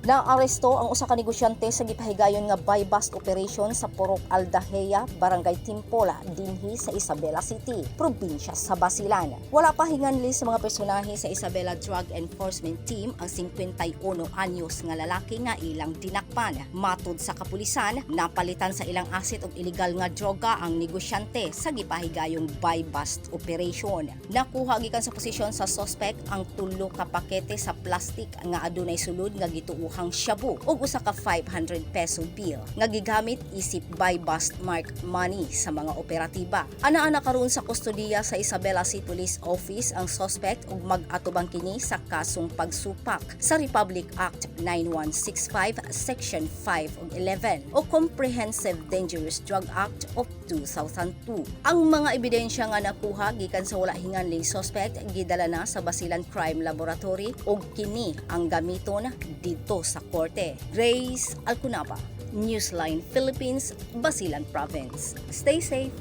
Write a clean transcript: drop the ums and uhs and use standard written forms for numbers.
Naaresto ang usa ka negosyante sa gipahigayon nga buy-bust operation sa Purok Aldahea, Barangay Timpola, dinhi sa Isabela City, probinsya sa Basilan. Wala pa hinganli sa mga personahe sa Isabela Drug Enforcement Team ang 51 anyos nga lalaki nga ilang dinakpan. Matud sa kapulisan, napalitan sa ilang asset og illegal nga droga ang negosyante sa gipahigayong buy-bust operation. Nakuha gikan sa posisyon sa suspect ang tulo ka pakete sa plastic nga adunay sulod nga gituohang shabu ug usa ka 500 peso bill nga gigamit isip buy-bust mark money sa mga operatiba. Ana-ana karon sa kustodiya sa Isabela City Police Office ang suspect ug mag-atubang kini sa kasong pagsupak sa Republic Act 9165, Section 5 ug 11 o Comprehensive Dangerous Drug Act of 2002. Ang mga ebidensya nga nakuha gikan sa wala hinganling suspect gidala na sa Basilan Crime Laboratory ug kini ang gamiton didto sa korte. Grace Alcunaba, Newsline Philippines, Basilan Province. Stay safe.